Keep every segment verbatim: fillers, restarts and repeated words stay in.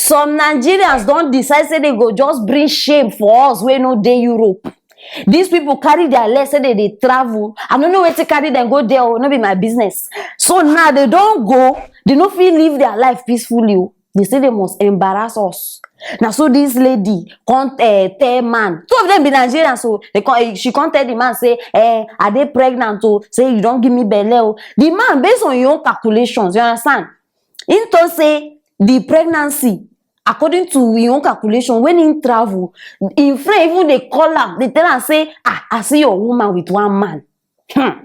Some Nigerians don decide say they go just bring shame for us wey no dey Europe. These people carry their leg say they dey travel. I no know wetin carry them go there o, no be my business. So now they don go, they no fit live their life peacefully o. They say they must embarrass us. Na so this lady come uh, tell man. Two of them be Nigerians, so they come, eh, she come tell the man say, eh, "I dey pregnant o, say you don give me belle o." The man, based on your own calculations, you understand? Him talk say the pregnancy, according to him own calculation, when him travel, him friend even dey call am, dey tell am say, "Ah, I see your woman with one man." Hmm.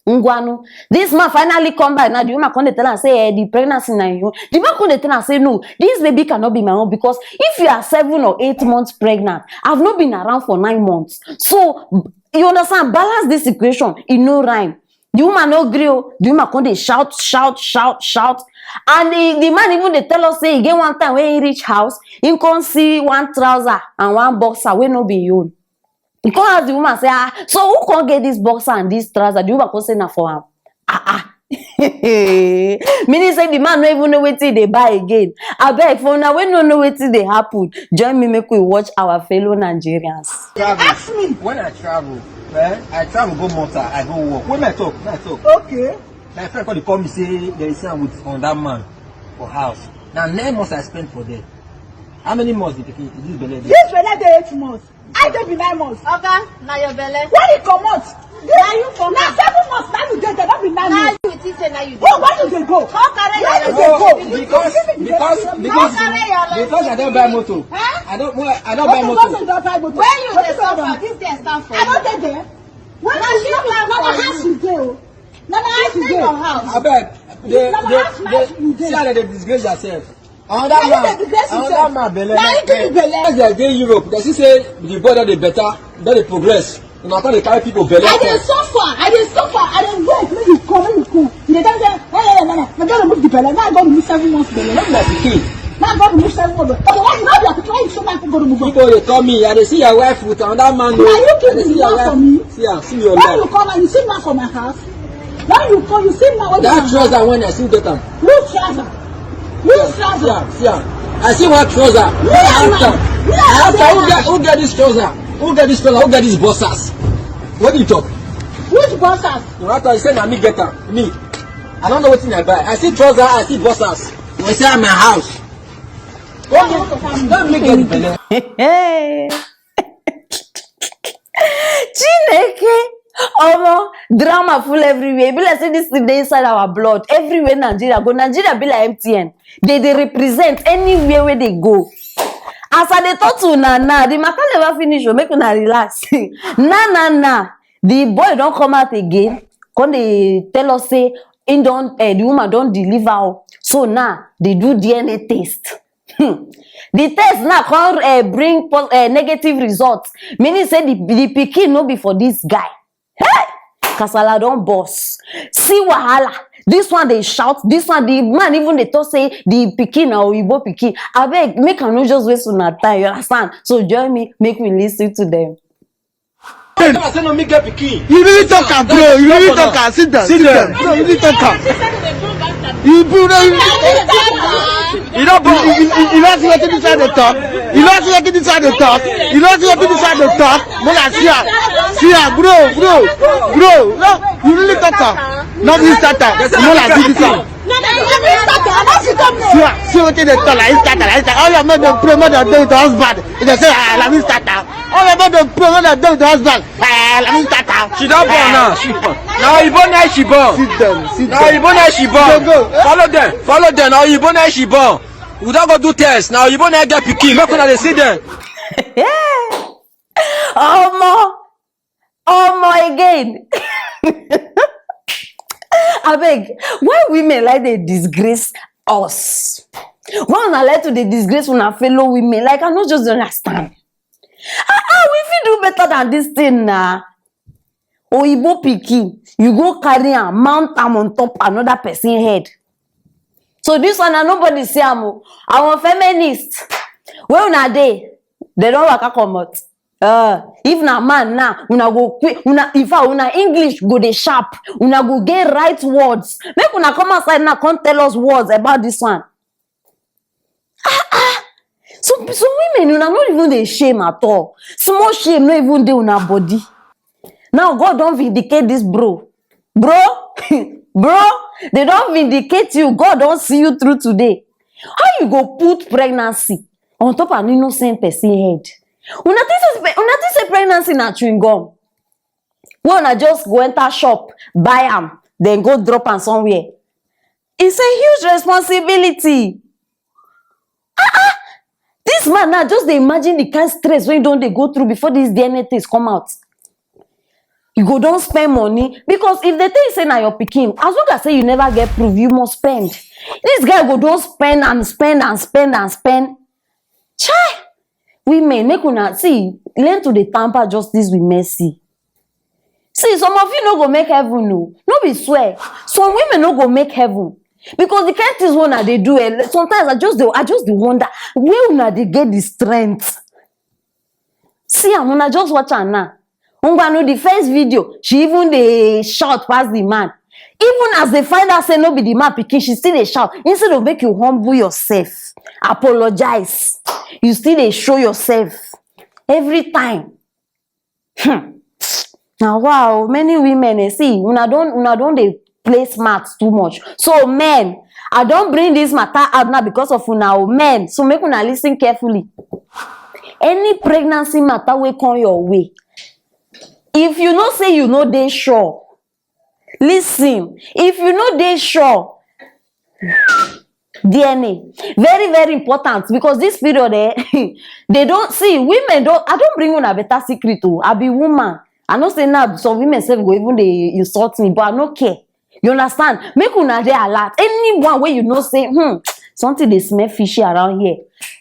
Ngwanu, this man finally come back now. The woman come dey tell am say, eh, the pregnancy na your own. The man come dey tell am say, "No, this baby cannot be my own, because if you are seven or eight months pregnant, I've not been around for nine months." So, you understand, balance this equation, e no rhyme. The woman no gree o. The woman come dey shout, shout, shout, shout. And the, the man even dey tell us say e get one time when he reach house, he come see one trouser and one boxer wey no be him own. He come ask the woman say, "Ah, so who come get this boxer and this trouser?" The woman come say na for am. Ah, ah. Meaning say the man no even know wetin he dey buy again. Abeg, for una wey no know wetin dey happen, join me make we watch our fellow Nigerians. Travel. Ask me. When I travel, eh, I travel go Malta, I go work. When I talk, when I talk. Okay. My friend come dey call me say there is some with on that man for house. Now nine months I spent for there. How many months did this belle dey? This belle dey eight months. I dey be nine months. Oga, na your belle. When you comot, na you comot. Na seven months na you dey there, no be nine months. Na you think say na you dey. Oh, where you dey go? Come carry your load. Where you dey go? Because, because, because, because I don buy motor. Eh? I don, I don buy motor. Motor, motor, you don buy motor. Where you dey suffer? This girl stand for you. I don dey there. When I see you, na my house you dey o. Na my house you dey. Abeg, dey, dey, see how dem dey disgrace yourself. Another man, another man belle. Na him give me belle. As dem dey Europe, dem see say the boy don dey better, don dey progress. Una come dey carry people belle. I dey suffer, I dey suffer, I dey wait make you come, make you come. You dey tell me say, "Hey, hey, hey, no, no, no, go remove the belle." Now go remove seven months belle. No be my pikin. Now go remove seven months belle. Otherwise, you no be your pikin. Why you so much go remove am? People dey call me, I dey see your wife with another man o. Na you keep the man for me. See am, see your life. When you come and you see man for my house, when you come, you see man wey dey my house. That trouser wey I still get am. Which trouser? Which trouser? See am, see am. I see one trouser. Me and my, me and my. I ask am, who get, who get this trouser? Who get this trouser? Who get these boxers? What do you talk? Which boxers? No, I thought you say na me get am. Me. I don't know wetin I buy. I see trouser, I see boxers. You say na my house. Don't make, don't make get the belle. Chineke! Omo, drama full everywhere. E be like say this thing dey inside our blood. Everywhere Nigeria go, Nigeria be like M T N. They dey represent anywhere wey they go. As I dey talk to una now, the matter never finish o, make una relax. Na, na, na, the boy don come out again, come dey tell us say he don, eh, the woman don deliver o. So now, they do D N A test. Hmm. The test now come, eh, bring pos-, eh, negative result, meaning say the, the pikin no be for this guy. Hey! Kasala don burst. See wahala. This one dey shout, this one, the man even dey talk say the pikin na oyibo pikin. Abeg, make I no just waste una time, you understand? So join me, make we listen to them. I say no, me get pikin. You really talk am, bro. You really talk am. Sit down. Sit down. No, you really talk am. You, bro, no, you, you, you, you don't, you, you, you, you don't see wetin this side dey talk. You don't see wetin this side dey talk. You don't see wetin this side dey talk. No, na see am. See am, bro, bro, bro. No, you really talk am. No, this side am. No, na see this side. See am. See wetin dey talk. Na this side, na this side. All your men dey pray, make dem dey with husband. They say, "Ah, na me start am." All of them dey pray, make dem dey with husband. Ah, na me start am. She don born now. She born. Na Oyibo na she born. Sit down, sit down. Na Oyibo na she born. Go, go. Follow them, follow them. Na Oyibo na she born. We don go do test. Na Oyibo na get pikin. Make una dey see them. Omo, omo again. Abeg, why women like dey disgrace us? Why una like to dey disgrace una fellow women? Like, I no just dey understand. Ah, ah, we fit do better than this thing na. Oyibo pikin, you go carry am, mount am on top another person head. So this one, na nobody see am o. Our feminist, where una dey? They don waka comot. Uh, if na man now, una go quick, una, in fact, una English go dey sharp, una go get right words. Make una come outside now, come tell us words about this one. Ah, Some some women, una no even dey shame at all. Small shame no even dey una body. Now God don vindicate this bro. Bro, bro, they don vindicate you. God don see you through today. How you go put pregnancy on top an innocent person head? Una think say una think say pregnancy na chewing gum wey una just go enter shop, buy am, then go drop am somewhere? It's a huge responsibility. This man now, just dey imagine the kind stress wey he don dey go through before this D N A test come out. You go don spend money, because if they tell you say na your pikin, as long as say you never get proof, you must spend. This guy go don spend and spend and spend and spend. Chai! Women, make una see, learn to dey tamper justice with mercy. See, some of you no go make heaven o. No be swear. Some women no go make heaven. Because the kind things wey una dey do, eh, sometimes I just dey, I just dey wonder where una dey get the strength. See am, una just watch am now. Ngwanu, the first video, she even dey shout pass the man. Even as they find out say no be the man pikin, she still dey shout. Instead of make you humble yourself, apologize, you still dey show yourself every time. Hmm. Now, wow, many women, eh, see, una don, una don dey play smart too much. So men, I don bring this matter out now because of una o, men. So make una listen carefully. Any pregnancy matter wey come your way, if you know say you no dey sure, listen. If you no dey sure, D N A very, very important, because this period, eh, they don't see women. Don't I don't bring una better secret o. I be woman. I know say now some women sef go even dey insult me, but I no care. You understand? Make una dey alert. Anyone wey you know say, hmm, something dey smell fishy around here,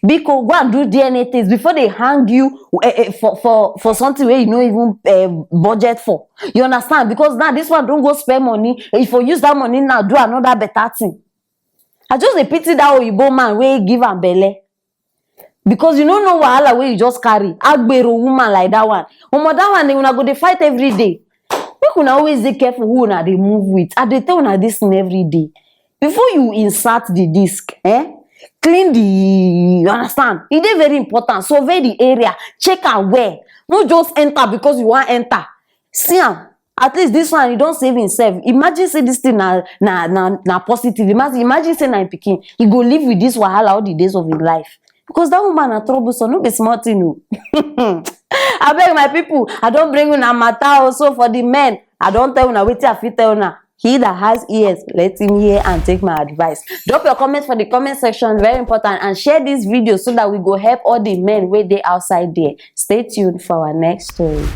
biko, go and do D N A test before they hang you, eh, eh, for, for, for something wey you no even, eh, budget for. You understand? Because now this one don go spend money. If you use that money now, do another better thing. I just dey pity that oyibo man wey give am belle, because you no know wahala wey you just carry. Agbero woman like that one. Omo, that one, una go dey fight every day. Make una always dey careful who una dey move with. I dey tell una this thing every day. Before you insert the disc, eh, clean the, you understand? E dey very important. Survey the area, check am well. No just enter because you wan enter. See am, at least this one, he don save himself. Imagine say this thing na, na, na, na positive. Imagine, imagine say na him pikin. He go live with this wahala all the days of his life. Because that woman na troublesome, no be small thing o. Abeg, my people, I don bring una matter also for the men. I don tell una wetin I fit tell una. He that has ears, let him hear and take my advice. Drop your comments for the comment section, very important, and share this video so that we go help all the men wey dey outside there. Stay tuned for our next story.